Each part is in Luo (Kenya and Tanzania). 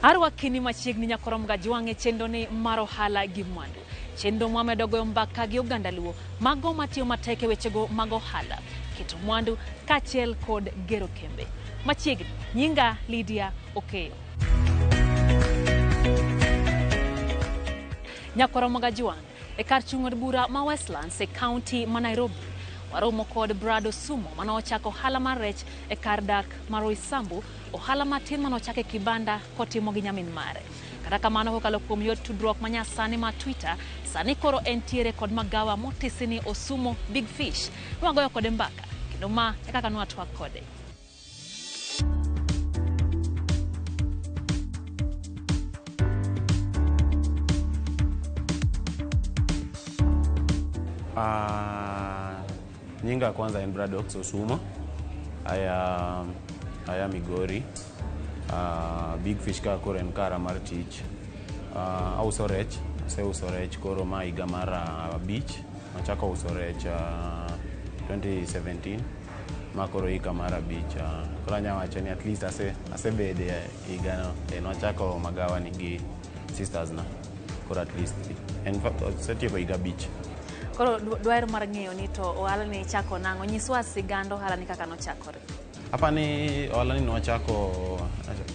Arwakini machiegni nyakorom gajwang' e chenro ni mar ohala gi mwandu. Chenro mwamedo goyo mbaka gi oganda luo mago matiyo matek e wechego mag ohala, keto mwandu kaachiel kod gero kembe. Machiegni, nyinga Lydia Okeyo. Nyakorom Gajwang' e kar chung' od bura ma Westlands e kaunti ma Nairobi. Waromo kod Brad Osumo mane ochako ohala mar rech e kar dak ma Roysambu, ohala matin mane ochako e kibanda kotimo gi nyamin mare. Kata kamano kokalo kuom yor tudruok manyasani mar Twitter, sani koro entiere kod magawa motisi ni Osumo Big Fish. Nwagoyo kode mbaka, kendo ma e kaka nwatwak kode. Nyinga kwanza en Bradox Osumo. Aya Migori. Big Fish ka koro en kara mar tich. Auso rech, aseuso rech koro ma higa mar 5. Nachako uso rech 2017 ma koro hika mar 5. Koro anya wacho ni at least asebede higano. Nwachako magawa ni gi sisters na. Koro at least en asetieko higa 5. Koro dwaher mar ng'eyo ni to ohala ni ichako nang'o? Nyiswa sigand ohala ni kaka nochakore. Apani ohala ni nwachako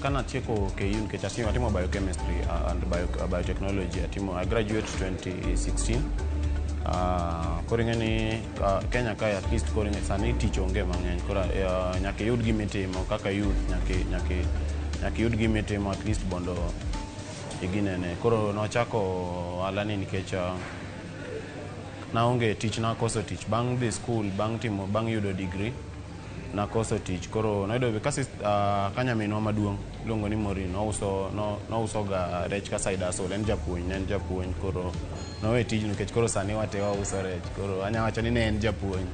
kanatieko KU nikech atimo biochemistry and biotechnology. Atimo, I graduate 2016. Koro ing'e ni Kenya kae at least koro sani tich onge mang'eny. Koro nyaka iyud gima itimo kaka youth, nyaka iyud gima itimo at least mondo iginene. Koro nwachako ohala ni nikech naonge tich, nakoso tich bang' dhi school, bang' yudo degree nakoso tich. Koro nayudo ka nyaminwa maduong' iluongo ni Maureen nouso ga rech ka side hustle. En japuonj, ne en japuonj, koro nowe tijno nikech koro sani wate wauso rech. Koro anya wacho ni ne en japuonj.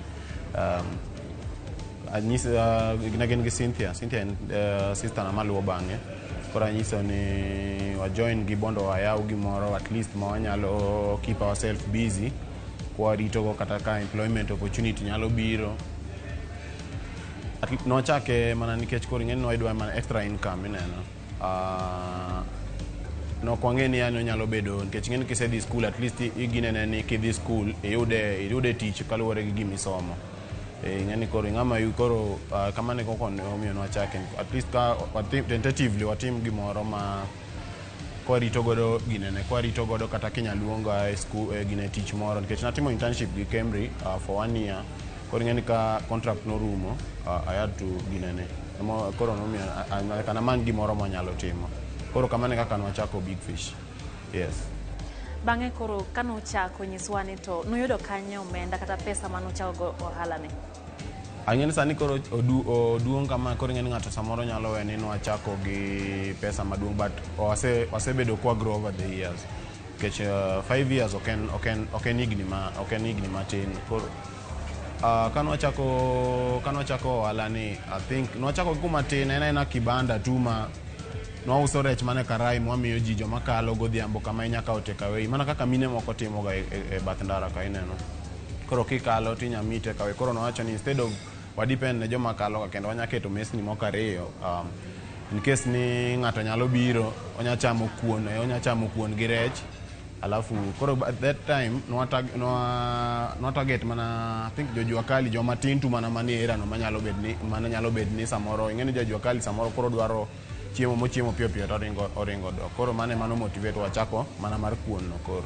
Anyise ne gin gi Cynthia. Cynthia en sister na maluwo bang'e. Koro anyiso ni wa join gi mondo wayaw gimoro at least ma wanyalo keep ourselves busy kwarito go kata ka employment opportunity nyalo biro. Nwachake mana nikech koro ing'e ni nwadwa mana extra income ineno. Nok wang'e ni yani onyalo bedo nikech ing'e ni kisedhi school at least iginene ni kidhi school iyude tich kaluwore gi gima isomo. Ing'e ni koro ing'ama koro kamano e kaka omiyo nwachake at least ka watim, tentatively watim gimoro ma kwarito godo ginene, kwarito godo kata kinya luonga e school, gine tich moro nikech natimo internship gi Kemri for 1 year. Koro ing'e ni ka contract norumo, I had to ginene. Koro nomiyo nyaka namany gimoro mwanyalo timo. Koro kamano e kaka nwachako Big Fish. Yes. Bang'e koro kanochako nyiswa ni to nuyudo kanye omenda kata pesa manuchako go ohala ni? Ang'e ni sani koro oduong' kama koro ing'e ni ng'ato samoro nyalo we ni nwachako gi pesa maduong' but wasebedo kwa grow over the years. Nikech 5 years ok en higni matin. Koro kanwachako ohala ni I think nwachako gi kuma tin, en aena kibanda tu ma nwauso rech mana e karai mwamiyo ji joma kalo godhiambo kama inya kawo take away mana kaka mine moko timoga e bath ndara ka ineno. Koro kikalo tinya miyi take away. Koro nwawacho ni instead of wa depend ne joma kalo ka kendo wanya keto mesni moko 2 in case ni ng'ato nyalo biro onya chamo kuon, onya chamo kuon gi rech. Alafu koro at that time nwa target mana I think jojua kali joma tin tu mana manie area no manyalo bed ni samoro ing'e ni jajua kali samoro koro dwaro chiemo mochiemo piyo piyo to oringo dok. Koro mano ema no motivate wachako mana mar kuon no. Koro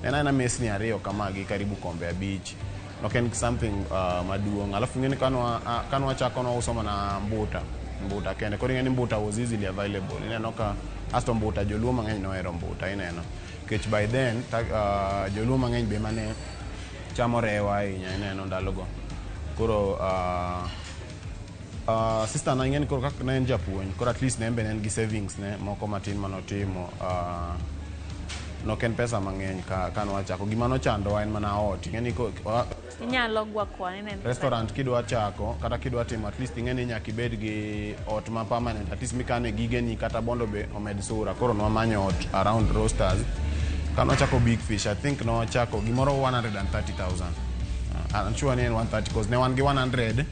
en aena mesni 2 kama gi karibu kombe 5. Ok en something maduong'. Alafu ing'e ni kanwa chako nwauso mana mbuta kende. Koro ing'e ni mbuta was easily available. Ineno ka asto mbuta joluo mang'eny nohero mbuta ineno. Nikech by then joluo mang'eny be mane chamo rewa ahinya ineno ndalogo. Koro sister na ing'e ni koro kaka ne en japuonj, koro at least ne en be ne en gi savings ne moko matin manotimo. Nok en pesa mang'eny ka nwachako. Gima nochandowa en mana ot. Ing'e ni Inyalo gwakwa ni ne en pesa. Restaurant kidwa chako kata kidwa timo at least ing'e ni nyaka ibed gi ot ma permanent at least mikane gigeni kata bondo be omed sura. Koro nwamanyo ot around Roasters. Ka nwachako Big Fish I think nwachako gimoro 130,000. I'm sure ni en 130 cause ne wan gi 100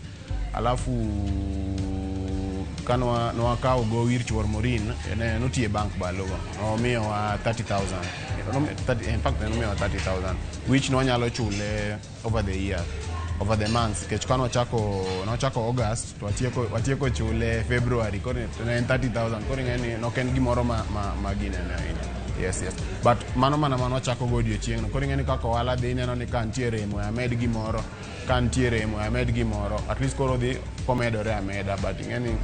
alafu Ka nwakawo gowi ir chuor Morin, ne notiyo e bank balogo. Nomiyowa 30,000. In fact, nomiyowa 30,000, which nwanyalo chule over the year, over the months. Nikech ka nwachako August, to watieko chule February, koro ne en 30,000. Koro ing'e ni nok en gimoro ma ginene ahinya. Yes. But mano mana mano wachako go odiochieng'no. Koro ing'e ni kaka ohala dhi, ineno ni ka nitie remo, amed gimoro, ka nitie remo, amed gimoro. At least koro dhi komedore ameda, but ing'e ni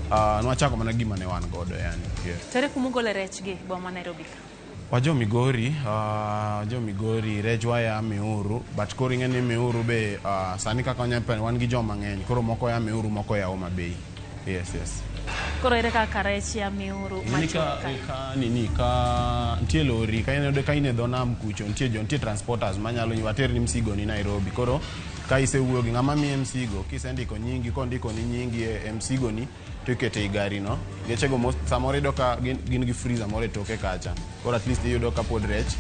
nwachako mana gima ne wan godo yani. Yes. Tere kumugole rech gi boma Nairobi ka? Wajo Migori, wajo Migori, rech waya Miuru, but koro ing'e ni Miuru be sani kaka wanya wan gi joma ng'eny, koro moko ya Miuru, moko ya Homa Bay. Yes. Koro ere kaka rech ya Miuru Ing'e ni machop ka, ka? ka nini ka nitie lori ka in ka in e dho nam kucho, nitie transporters manyalo water ni msigo ni Nairobi. Koro ka isewuoyo gi ng'ama miye msigo, kisendiko nyingi, kondiko ni nyingi e msigo ni, to ikete ei gari no. Gechego samoro iyudo ka gin gi freezer moro e toke kacha. Koro at least iyudo ka pod rech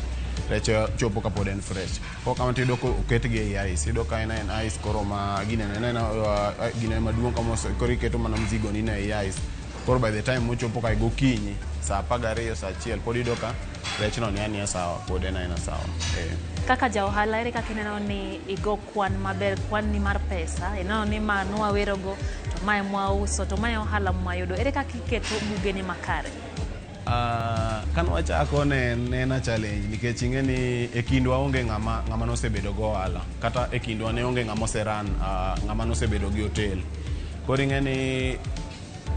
chopo kapod en fresh. Kok kamano to iyudo ka oketgi ei ice. Iyudo ka en ice, koro ma ginene en ginene maduong' kama koro iketo mana mzigo ni no ei ice. Koro by the time mochopo kae gokinyi saa 12, saa 1, pod iyudo ka rech no ni aniya sawa, pod en aena sawa. Kaka ja ohala, ere kaka ineno ni igo kwan maber, kwan ni mar pesa, ineno ni ma nwawerogo, to mae mwauso, to mae ohala mwayudo, ere kaka iketo bugeni makare? Kane wachako ne en a challenge, nikech ing'e ni e kindwa onge ng'ama nosebedo go ohala, kata e kindwa ne onge ng'ama oseran ng'ama nosebedo gi hotel. Koro ing'e ni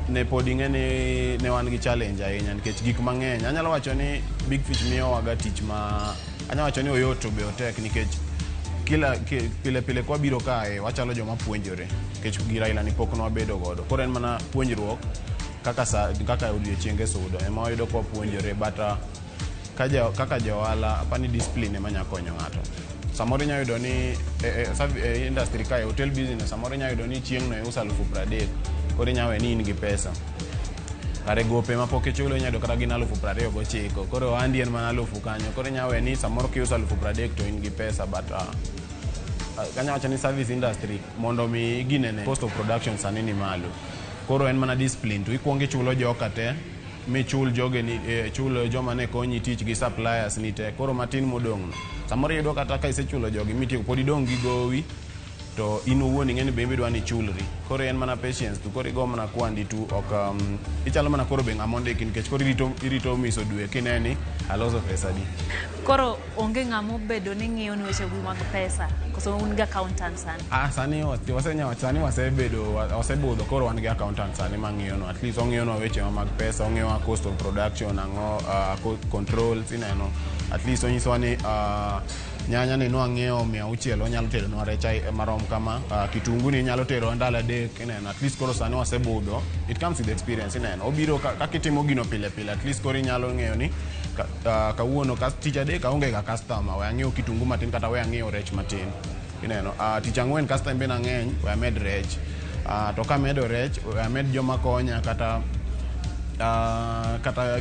ne pod ing'e ni ne wan gi challenge ahinya nikech gik mang'eny. Anyalo wacho ni Big Fish miyowaga tich ma anyalo wacho ni oyot to be otek, nikech kila pile pile kwabiro kae wachalo joma puonjore, nikech gir aila ni pok nwabedo godo. Koro en mana puonjruok kaka sa, kaka odiochienge sudo ema wayudo kwa puonjore. But kaka ja ohala, apani discipline ema nya konyo ng'ato. Samoro inya yudo ni e industry kae, hotel business, samoro inya yudo ni chieng' no iuso 30,000, koro inya we ni in gi pesa, kare gope mapok ichulo inya yudo kata gin 29,000, koro ohandi en mana 1000 kanyo. Koro inya we ni samoro kiuso 30,000 to in gi pesa. But anya wacho ni service industry, mondo mi ginene, cost of production sani ni malo. Koro en mana discipline to ikuongo ichulo joka te, michul jogeni, chul joma ne konyi tich gi suppliers ni te. Koro matin modong' no samoro iyudo kata ka isechulo jogi mitieko, pod idong' gi gowi, to in owuon ing'e ni be idwa ni ichulri. Koro en mana patience to koro igo mana kwandi tu ok ichalo mana koro be ng'ama ondiki, nikech koro irito miso dwe kineni aloso pesa di. Koro onge ng'ama obedo ni ng'iyo ni weche mag pesa, koso un gi accountant sani? Ah, sani sani wasebedo wasebudho, koro wan gi accountant sani mang'iyo no. At least ong'iyo nwa weche mag pesa, ong'iyo wa cost of production ang'o, controls ineno. At least onyisowa ni nyanya ni nwang'iewo 600, onyalo tero nwa rech marom kama, kitungu ni nyalo tero ndalo 3, ineno. At least koro sani wasebudho, it comes with experience, ineno. Obiro kaka itimo gino pile pile, at least koro inyalo ng'eyo ni kawuono tich adek aonge ga customer, we ang'iew kitungu matin kata we ang'iew rech matin, ineno. Tich ang'wen customer be ng'eny, we amed rech, to kamedo rech, we amed joma konya kata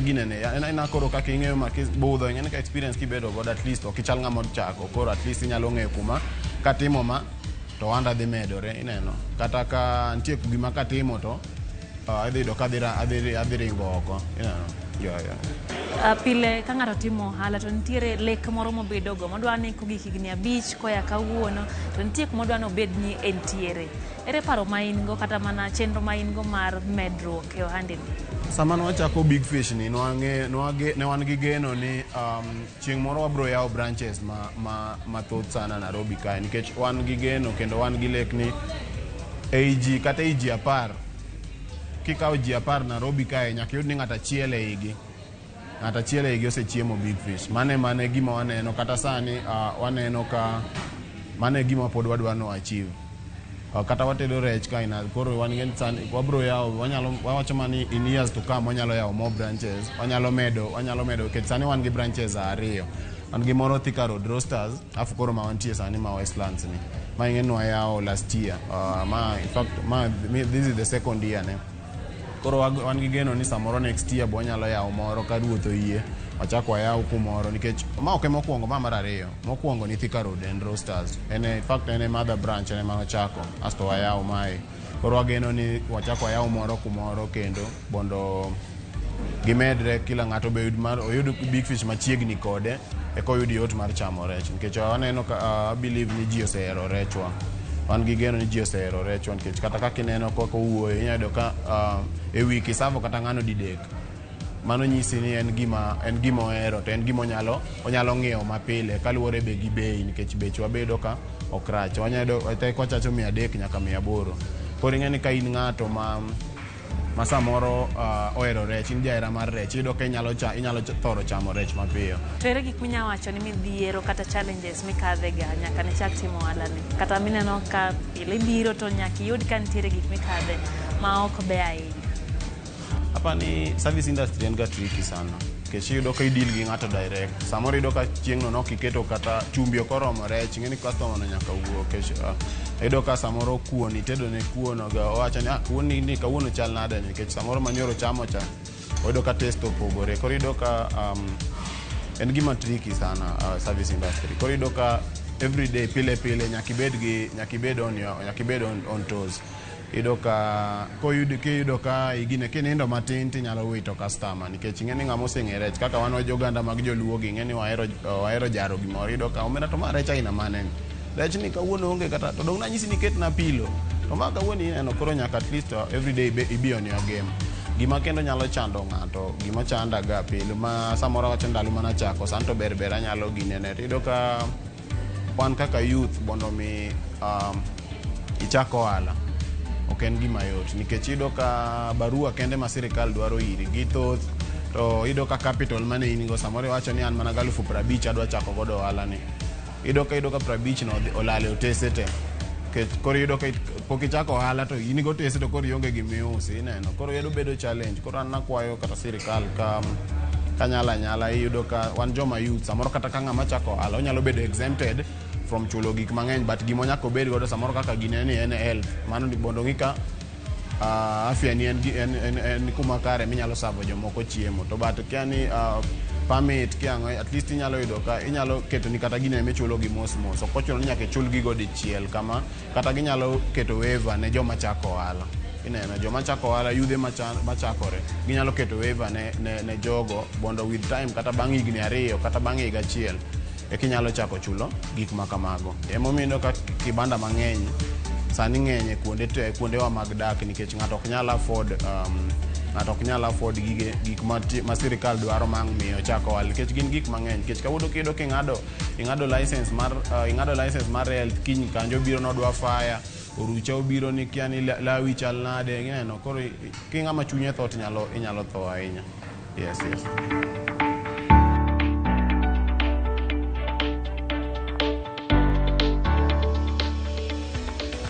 ginene en koro kaka ing'eyo ma budho, ing'e ni ka experience kibedo godo, at least ok ichal ng'ama ochako. Koro at least inyalo ng'eyo kuma katimo ma to ohanda dhi medore, ineno. Kata ka nitie gima katimo to idhi yudo ka adhi ringo oko, ineno, yeah. Pile ka ng'ato timo ohala to nitiere lek moro mobedogo modwa ni kogik higni 5 koya kawuono to nitie kuma odwa ni obed ni entiere. Ere paro ma in go kata mana chenro ma in go mar medruok e ohandini? Sama nwachako Big Fish ni ne wan gi geno ni chieng' moro wabro yawo branches mathoth sana Nairobi kae, nikech wan gi geno kendo wan gi lek ni ei ji kata ei ji 10, kikawo ji 10 Nairobi kae, nyaka iyud ni ng'at achiel eigi, ng'at achiel eigi osechiemo Big Fish. Mane gima waneno kata sani, waneno ka mano e gima pod wadwa no achieve. Kata watedo rech ka ina, koro wan gi sani wabro yawo, wanyalo wawacho mani in years to come wanyalo yawo more branches, wanyalo medo, nikech sani wan gi branches ariyo. Wan gi moro Thika Road Roasters, afu koro ma wantie sani ma Westlands ni ma ing'e ni wayawo last year, ma in fact ma this is the second year ne. Koro wan gi geno ni samoro next year bo wanyalo yawo moro ka ruoth oyie, wachak wayaw kumoro, nikech ma ok e mokwongo, ma mar ariyo. Mokwongo ni Thika Road en Roasters, en in fact en e mother branch, en ema nochako asto wayawo mae. Koro wageno ni wachak wayaw moro kumoro kendo mondo gimedre, kila ng'ato be oyud Big Fish machiegni kode, eka oyud yot mar chamo rech, nikech waneno ka I believe ni ji osehero rechwa. Wan gi geno ni ji osehero rechwa, nikech kata kaka ineno kaka owuoyo, inyalo yudo ka e wik isavo kata ng'ano didek. Mano nyisi ni en gima ohero, to en gima onyalo ng'iewo mapile kaluwore be gi bei, nikech bechwa bedo ka ok rach. Wanyalo yudo tek wachacho 300 nyaka 800. Koro ing'e ni ka in ng'ato ma samoro ohero rech, in jahera mar rech, iyudo ka inyalo thoro chamo rech mapiyo. To ere gik minya wacho ni midhiero kata challenges mikadhe ga nyaka ne chak timo ohala ni? Kata mineno ka pile ibiro to nyaka iyud ka nitiere gik mikadhe ma ok ber ahinya. Apani service industry en ga tricky sana, nikech iyudo ka i-deal gi ng'ato direct. Samoro iyudo ka chieng'no nok iketo kata chumbi ok oromo rech, ing'e ni customer no nyaka wuo. Nikech iyudo ka samoro kuon itedo ne kuon, owacho ni, "Ah, kuon ni kawuono chal nade ni?" Nikech samoro manyoro chamo cha, oyudo ka taste opogore. Koro iyudo ka en gima tricky sana, service industry. Koro iyudo ka every day, pile pile, nyaka ibed on your, nyaka ibed on toes. Iyudo ka kiyudo ka igine kinindo matin tinyalo wito customer, nikech ing'e ni ng'ama oseng'e rech kaka wan oganda mag joluo gi, ing'e ni wahero jaro gimoro. Iyudo ka, "Omera, to ma rech aina mane ni? Rech ni kawuono onge kata to dong nanyisi ni ketna pilo to ma kawuono." Ineno, koro nyaka at least every day ibe on your game. Gima kendo nyalo chando ng'ato, gima chanda ga pile, ma samoro awacho ndalo manachako sani to ber ber anyalo ginene, to iyudo ka wan kaka youth, mondo mi ichak ohala ok en gima yot, nikech iyudo ka barua kende ma sirikal dwaro iri gi thoth, to iyudo ka capital mane in go, samoro iwacho ni an mana gi 50,000 adwa chako godo ohala ni, iyudo ka 50 no olal e otese te. Nikech koro iyudo ka pok ichako ohala to in gi otese, to koro ionge gimiusi, ineno, koro iyudo bedo challenge. Koro an nakwayo kata sirikal ka kanyalo anyala, iyudo ka wan joma youth, samoro kata ka ng'ama chako ohala onyalo bedo exempted from chulo gik mang'eny, but gima nyaka obed godo samoro kaka ginene ni en health, mano mondo ng'i ka afya ni en kuma kare minyalo savo jomoko chiemo. To but kia ni permit kia ang'o, at least inyalo yudo ka inyalo keto ni kata gine michulo gi mos mos, ok ochuno ni nyaka ichul gigo dichiel kama. Kata ginyalo keto waiver ne joma chako ohala, ineno, joma chako ohala, yudhe machakore, ginyalo keto waiver ne jogo mondo with time, kata bang' higni 2 kata bang' higa achiel, eka inyalo chako chulo gik ma kamago. Emomiyo iyudo ka kibanda mang'eny sani ng'eny e kuonde te, kuondewa mag dak, nikech ng'ato ok nyal afford gige gik ma sirikal dwaro mang' miyo chako ohala, nikech gin gik mang'eny. Nikech kawuono kiyudo king'ado ing'ado license mar health, kiny kanjo biro nodwa fire orucha, obiro ni kia ni lawi chal nade, ineno. Koro king'ama chunye tho to inyalo tho ahinya. Yes.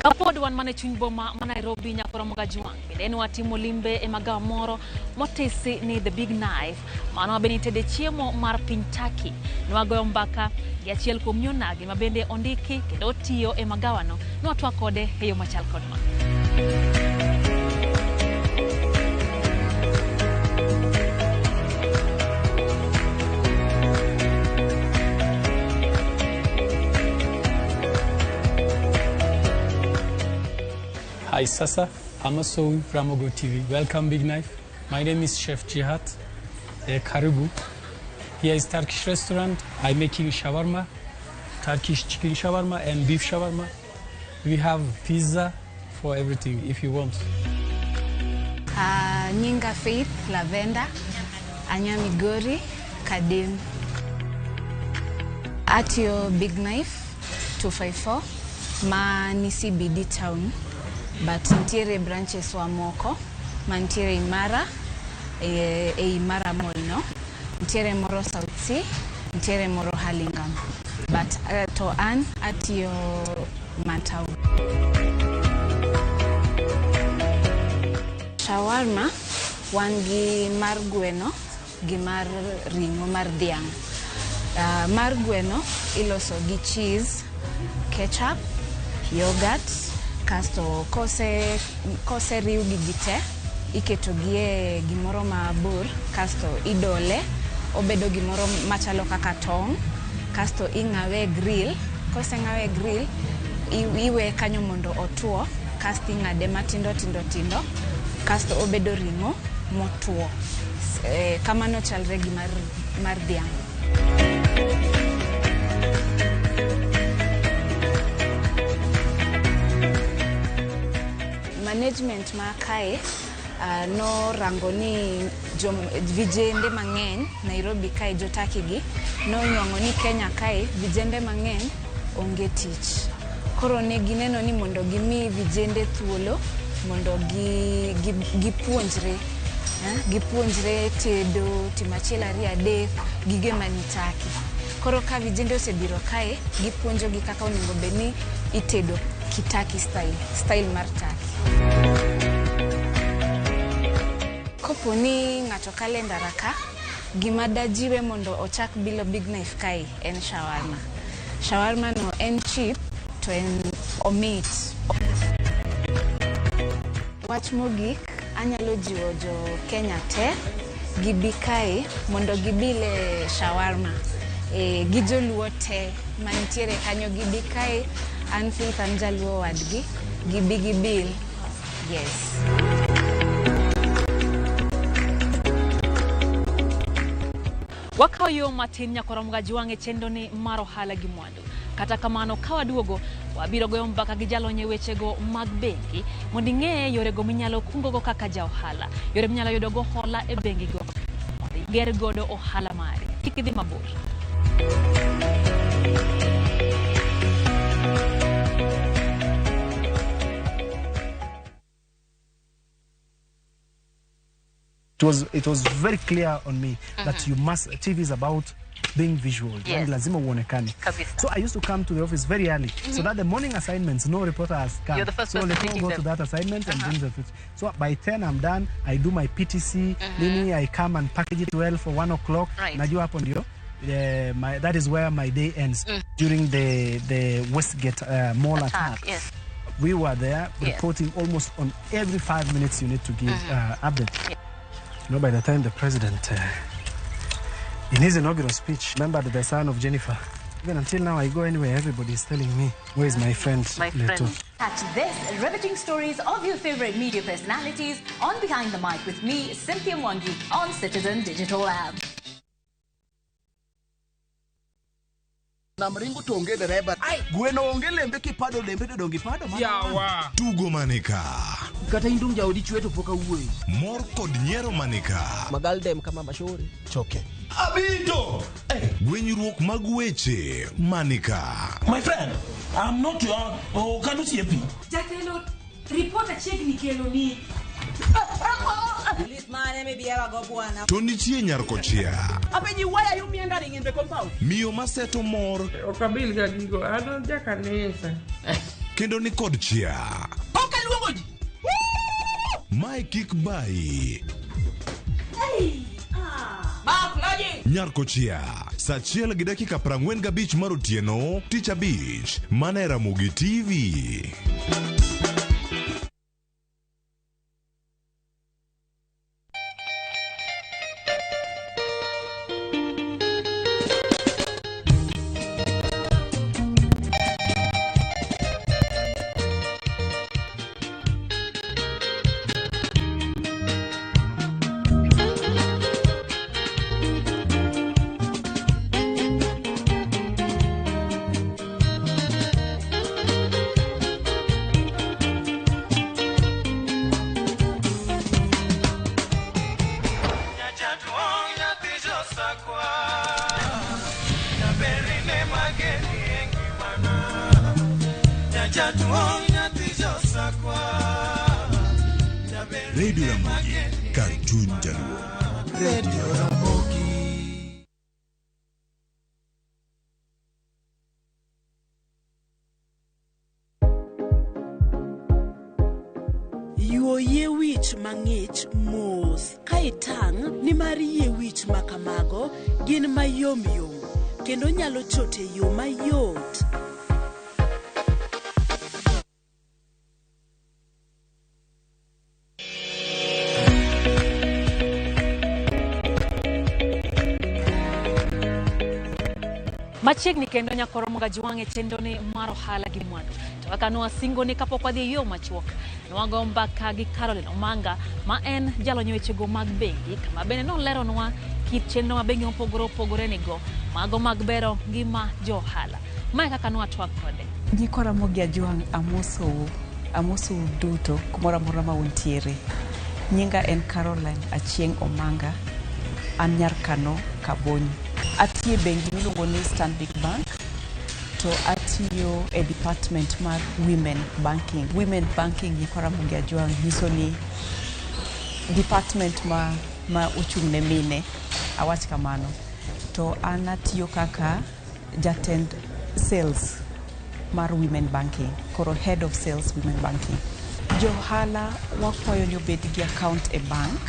Kapod wan mana e chuny boma ma Nairobi, nyakoromo Gajwang' bende ne watimo limbe e magawa moro motisi ni The Big Knife, mano bende itede chiemo mar piny Turkey. Ne wagoyo mbaka gi achiel kuom nyonagi ma bende ondiki kendo otiyo e magawano. Ne watwak kode e yo machal kod ma. Hi Sasa, I'm Asowi from Ramogo TV. Welcome, Big Knife. My name is Chef Jihad. Karibu. Here is Turkish restaurant. I'm making shawarma, Turkish chicken shawarma and beef shawarma. We have pizza for everything if you want. Nyinga Faith Lavenda, Anya Migori, Kadim. Atiyo Big Knife 254 ma ni CBD town, but nitiere branches wa moko mantiere Imara, e Imara Mall no, nitiere moro South C, nitiere moro Hurlingham, but to an atiyo ma town. Shawarma wan gi mar gweno gi mar ring'o mar dhiang'. Mar gweno iloso gi cheese, ketchup, yogurt, kasto kose riw gigi te, iketo gi e gimoro mabor, kasto idole, obedo gimoro machalo kaka tong', kasto ing'awe e grill. Koseng'awe e grill, iweye kanyo mondo otuo. Kasto ing'ade matindo tindo tindo, kasto obedo ring'o motwo. Kamano chalre gi mar dhiang'. Management ma kae norango ni vijende mang'eny Nairobi kae jotaki gi nonwang'o ni Kenya kae vijende mang'eny onge tich. Koro ne gineno ni mondo gimi vijende thuolo mondo gipuonjre gipuonjre tedo, timo achiel ariyo adek, gige mani Turkey. Koro ka vijende osebiro kae, gipuonjogi kaka onego bed ni itedo kitaki style, style mar Turkey. Kopo ni ng'ato kalo e ndara ka, gima dajiwe mondo ochak bilo Big Knife kae en shawarma. Shawarma no en cheap to en omit. Wach mogik, anyalo jiwo jo Kenya te gibi kae mondo gibile shawarma. Gi joluo te mantiere kanyo gibi kae, an Faith an jaluo wadgi, gibi gibil. Yes. Wakawo yo matin nyaka warom ga wang' e chenro ni mar ohala gi mwandu. Kata kamano ka waduogo, wabiro goyo mbaka gi jalony e wechego mag bengi mondo ing'e yorego minyalo kungogo kaka ja ohala, yore minyalo yudogo hola e bengigo mondo iger godo ohala mari. Kik idhi mabor. It was very clear on me that you must, TV is about being visual. Yes. Lazima uonekane. Kabisa. So I used to come to the office very early so that the morning assignments, no reporter has come. You're the first so person let me picking go them. to that assignment and bring the food. So by 10 I'm done. I do my PTC. Nini, I come and package it well for 1 o'clock. Right. Najua hapo ndio. That is where my day ends. During the Westgate mall attack. Yes. We were there Yes. reporting almost on every 5 minutes you need to give update. You know, by the time the president, in his inaugural speech, remembered the son of Jennifer. Even until now, I go anywhere, everybody is telling me, where is my friend, My Leto? friend. Catch this riveting stories of your favorite media personalities on Behind the Mic with me, Cynthia Mwangi, on Citizen Digital App. Nam ringo to onge dereba. Gweno onge lembe kipado lembe to donge ipado mana. Yawa. Tugo manika. Kata in dong jaodi chwe to pok awuoyo. Mor kod nyiero manika. Magaldem kama mashuri. Choke. Abito. Gwenyruok mag weche manika. My friend, I'm not your okano siepi. Jatelo, report achiegni kelo ni. To nitie nyar kochia. Apenji, why are you meandering in the compound? Miyo maseto mor Ok abil ga gigo, an jakanisa. kendo ni kod chia. Ok aluongo ji. Mae kik bayi. Mark Loji. Nyar kochia. Saa 1:45 mar otieno, tich abich, mana e Ramogi TV. Radio Ramogi, kar chuny jaluo. Radio Ramogi. Yuo yie wich mang'ich mos ka itang' nimar yie wich ma kamago gin mayomyom kendo nyalo chot e yo mayot. Machiegni kendo nyaka warom ga jiwang' e chenro ni mar ohala gi mwandu. To To kaka nwasingo ni kapok wadhi e yo machuok, nwago mbaka gi Caroline Omanga ma en jalony e wechego mag bengi, kama bende noleronwa kit chenro ma bengi mopogore opogore nigo, mago mag bero ngima jo ohala. Mae kaka nwatwak kode. Nyikwa Ramogi Ajwang' amosou, amosou duto kumoro amora ma untiere. Nyinga en Caroline Achieng' Omanga, an nyar Kano Kabonyi. Atiyo e bengi miluongo ni Stanbic Bank to atiyo e department mar Women Banking. Women Banking nyikwa Ramogi Ajwang' nyiso ni department ma ochung' ne mine, awach kamano. To an atiyo kaka jatend sales mar Women Banking, koro head of sales Women Banking. Johala wakwayo ni obed gi account e bank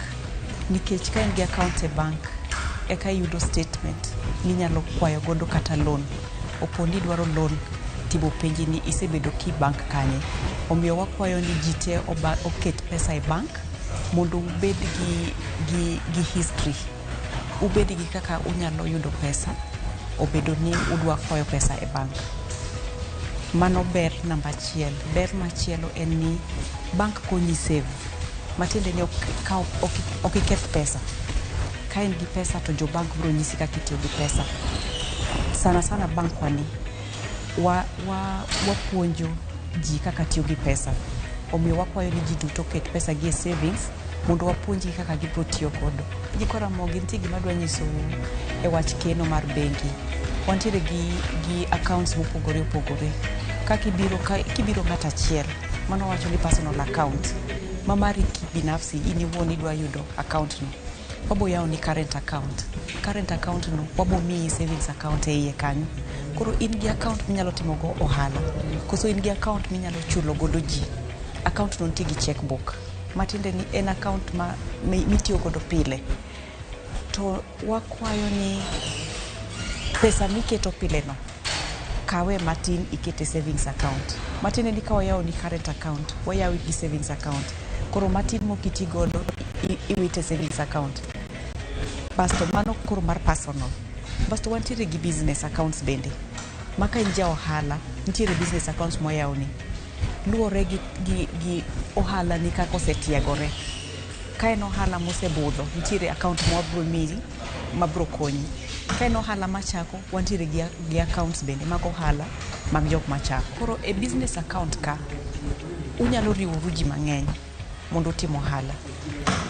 nikech ka in gi account e bank eka iyudo statement minyalo kwayo godo kata loan. Opo ni idwaro loan tibo penji ni isebedo ki bank kanye. Omiyo wakwayo ni ji te oket pesa e bank mondo ubed gi history. Ubed gi kaka unyalo yudo pesa obedo ni udwa kwayo pesa e bank. Mano ber namba achiel. Ber machielo en ni bank konyi save. Matiende ni ok iketh pesa. Ka in gi pesa to jo bank biro nyisi kaka itiyo gi pesa. Sana sana bank wani wapuonjo ji kaka tiyo gi pesa. Omiyo wakwayo ni ji duto oket pesa gi e savings mondo wapuonjgi kaka gibiro tiyo godo. Nyikwa Ramogi nitie gima adwa nyisou e wach keno mar bengi. Wantiere gi accounts mopogore opogore. Ka kibiro ng'ato achiel, mano wacho ni personal account. Ma mari kibinafsi in iwuon idwa yudo account no. Wabo yawo ni current account. Current account no wabo miyi savings account e iye kanyo. Koro in gi account minyalo timo go ohala. Koso in gi account minyalo chulo godo ji. Account no nitie gi checkbook. Matiende ni en account ma mitiyo godo pile. To wakwayo ni pesa miketo pile no kawe matin ikete savings account. Matiende ni ka wayawo ni current account, wayawi gi savings account. Koro matin mokiti godo iwite savings account. Basto mano koro mar personal. Basto wantiere gi business accounts bende. Ma ka in ja ohala, nitiere business accounts moyawni. Luwore gi ohala ni kaka osetiegore. Ka en ohala mosebudho, nitiere account ma wabiro miyi mabiro konyi. Ka en ohala machako, wantiere gi accounts bende mag ohala mag jok machako. Koro e business account ka, unyalo riworu ji mang'eny mondo utim ohala.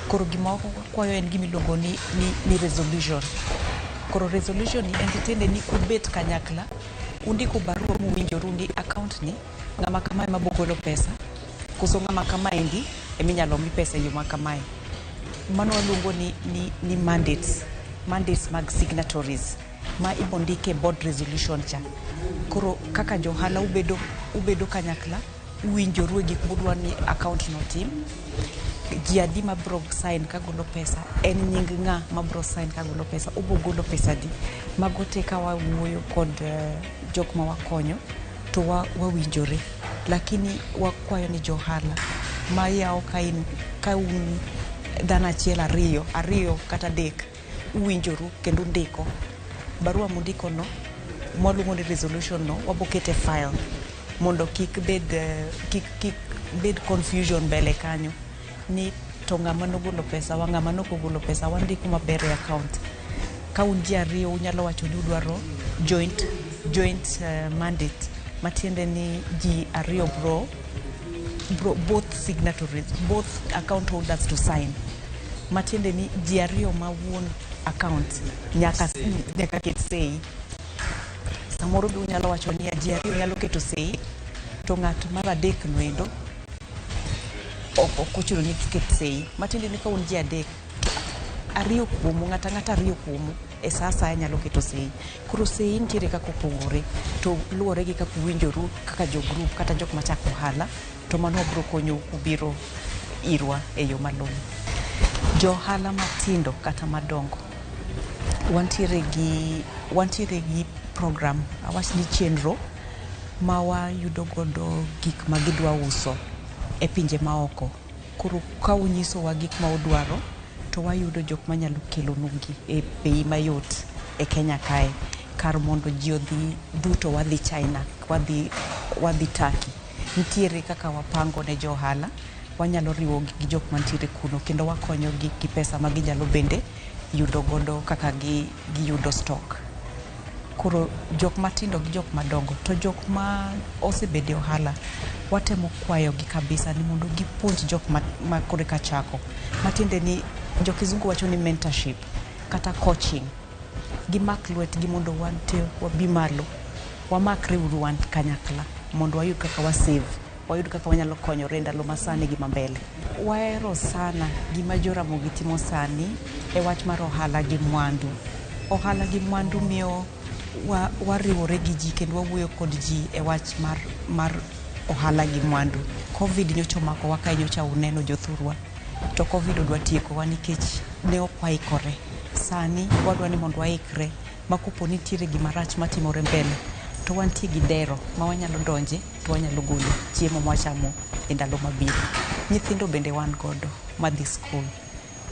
Koro gima wakwayo en gima iluongo ni resolution. Koro resolution ni en tiende ni ubet kanyakla, undiko barua muwinjoru ni account ni ng'ama kamae ema biro golo pesa, koso ng'ama kamaendi eminyalo mi pesa e yo ma kamae. Mano waluongo ni mandates, mandates mag signatories ma ibondike board resolution cha. Koro kaka johala ubedo kanyakla, uwinjoru e gik mudwa ni account no tim. Ji adi mabiro sign kagolo pesa, en nying ng'a mabiro sign kagolo pesa, obo golo pesa di. Mago te ka wawuoyo kod jok ma wakonyo to wawinjore. Lakini wakwayo ni johala ma yawo ka un dhano achiel ariyo kata adek, uwinjoru kendo undiko. Barua mundiko no, mwaluongo ni resolution no, wabokete file mondo kik bed confusion mbele kanyo ni to ng'ama nogolo pesa wa ng'ama nokogolo pesa wandiko maber e account. Ka un ji ariyo unyalo wacho ni udwaro joint mandate matiende ni ji ariyo bro both signatories, both account holders to sign. Matiende ni ji ariyo ma wuon account nyaka ket sei. Samoro be unyalo wacho ni ji ariyo nyalo keto sei to ng'at mar adek noendo ok ochuno ni ket sei. Matiende ni ka un ji adek, ariyo kuomu, ng'ata ng'ata ariyo kuomu e sa asaya nyalo keto sei. Koro sei nitiere kaka opogore to luwore gi kaka uwinjoru kaka jo group kata jok machako ohala to mano biro konyou kubiro irwa e yo malong'o. Jo ohala matindo kata madongo, wantiere gi program, awach ni chenro ma wayudo godo gik ma gidwa uso e pinje maoko. Koro ka unyisowa gik ma udwaro to wayudo jok manyalo kelonu gi e bei mayot e Kenya kae kar mondo ji odhi duto wadhi China, wadhi Turkey. Nitiere kaka wapango ne jo ohala, wanyalo riwo gi jok mantiere kuno kendo wakonyogi gi pesa ma ginyalo bende yudo godo kaka giyudo stock. Koro jok matindo gi jok madongo to jok ma osebedo e ohala watemo kwayogi kabisa ni mondo gipuonj jok ma koreka chako. Matiende ni jo kizungu wacho ni mentorship kata coaching. Gimak lwetgi mondo wan te wabi malo. Wamakre uru wan kanyakla mondo wayud kaka wa save, wayud kaka wanyalo konyore e ndalo masani gi mambele. Wahero sana gima Joramogi timo sani e wach mar ohala gi mwandu. Ohala gi mwandu miyo wariwore gi ji kendo wawuoyo kod ji e wach mar ohala gi mwandu. Covid nyocha omakowa ka nyocha uneno jothurwa, to Covid odwa tiekowa nikech ne ok waikore. Sani wadwa ni mondo waikre ma kopo nitiere gima rach matimore mbele to wantie gi dero ma wanyalo donje to wanyalo golo chiemo mwachamo e ndalo mabiro. Nyithindo bende wan godo madhi skul,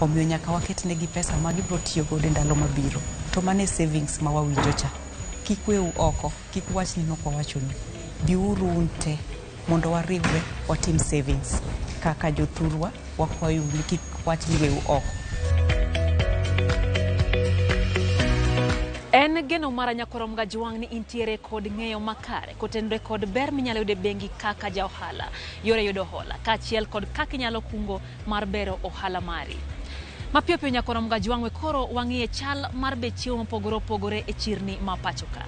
omiyo nyaka waket negi pesa ma gibiro tiyo godo e ndalo mabiro. To mano e savings ma wawinjo cha. Kik weu oko, kik wach ni nok wawachonu. Biuru un te mondo wariwre watim savings. Kaka jothurwa wakwayo ni kik wach ni weu oko. En geno mara nyakorom Gajwang' ni intiere kod ng'eyo makare kotenore kod ber minyalo yudo e bengi kaka ja ohala, yore yudo hola, kaachiel kod kaka inyalo kungo mar bero ohala mari. Mapiyo piyo nyakorom Gajwang' we koro wang'iye chal mar bech chiemo mopogore opogore e chirni ma pacho ka.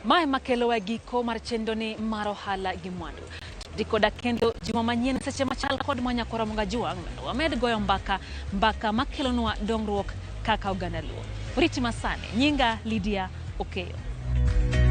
Mae makelo e giko mar chenro ni mar ohala gi mwandu. Dikoda kendo juma manyien seche machal kod ma nyakora Mgajuang' mondo wamed goyo mbaka mbaka makelonwa dongruok kaka oganda Luo. Oriti masani, nyinga Lydia Okeyo.